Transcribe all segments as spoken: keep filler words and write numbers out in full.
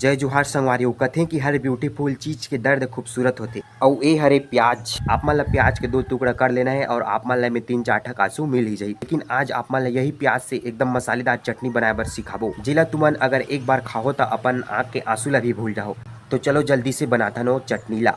जय जोहार संगवारी हो। कथें कि हर beautiful चीज के दर्द खूबसूरत होथे। अउ ए हरे प्याज। आप मन ला प्याज के दो टुकड़ा कर लेना हे अउ आप मन ला एमे तीन चार ठक आंसू मिल ही जाही। लेकिन आज आप मन ला यही प्याज से एकदम मसालेदार चटनी बनाए बर सिखाबो, जेला तुमन अगर एक बार खाहो त अपन आंख के आंसू ला भी भूल जाहो। तो चलो जल्दी से बनाथन ओ चटनी ला।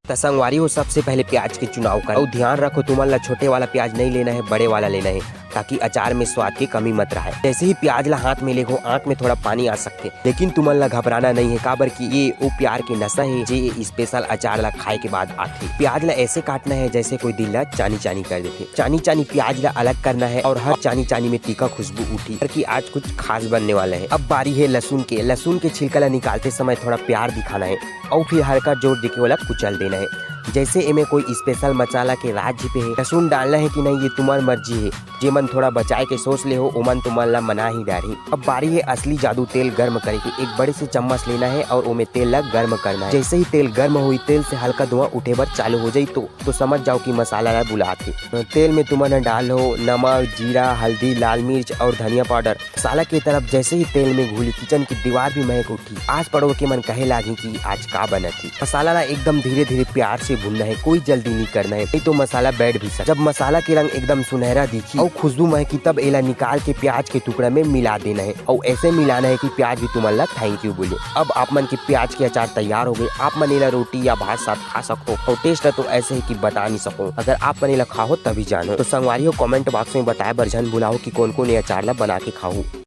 त संगवारी हो, सबसे पहले प्याज के चुनाव कर अउ ध्यान रखो, तुमन ला छोटे वाला प्याज नहीं लेना हे, बड़े वाला लेना हे, ताकि अचार में स्वाद के कमी मत रहे। जैसे ही प्याज ला हाथ में लेगो, आंख में थोड़ा पानी आ सकथे, लेकिन तुमन ला घबराना नहीं हे, काबर कि ये ओ प्यार के नशा हे, जे ये special अचार ला खाए के बाद आथे। प्याज ला ऐसे काटना हे, जैसे कोई दिल ला चानी चानी कर देथे। चानी चानी प्याज ला अलग करना हे अउ हर चानी चानी में तीखा खुशबू उठी, करके आज कुछ खास बनने वाला हे। अब बारी हे लहसुन के। लहसुन के छिलका ला निकालते समय थोड़ा प्यार दिखाना हे अउ फिर हल्का जोर देके ओला कुचल देना हे। जैसे एमे कोई special मसाला के राज छिपे हे। लहसुन डालना हे कि नहीं, ये तुम्हार मर्जी हे। जेमन थोड़ा बचाए के सोच ले हो, ओमन तुमन ला मना ही डारही। अब बारी हे असली जादू, तेल गर्म करे के। एक बड़े से चम्मच लेना हे अउ ओमे तेल ला गर्म करना हे। जैसे ही तेल गर्म होई, तेल से हल्का धुआं उठे बर चालू हो जाई, तो, तो समझ जाओ कि मसाला ला बुलात हे। तेल में तुमन ह डालो नमक, जीरा, हल्दी, लाल मिर्च अउ धनिया पाउडर। मसाला के तरफ जैसे ही तेल में घुली, किचन की दीवार भी महक उठी। आस पड़ोस के मन कहे लागी कि आज का बनत हे। मसाला ला एकदम धीरे धीरे प्यार से भूनना हे, कोई जल्दी नहीं करना हे, नहीं तो मसाला बैठ भी सकथे। जब मसाला के रंग एकदम सुनहरा दिखी अउ खुशबू महकी, तब एला निकाल के प्याज के टुकड़ा में मिला देना हे अउ ऐसे मिलाना हे कि प्याज भी तुमन ला thank you बोले। अब आप मन के प्याज के अचार तैयार हो गए। आप मन एला रोटी या भात साथ खा सकते हो अउ taste तो ऐसे हे कि बता नहीं सको। अगर आप मन एला खाहो तभी जानो। तो संगवारी हो, comment box में बताए बर झन भुलाओ कि कौन कौन ये अचार ला बना के खाओ।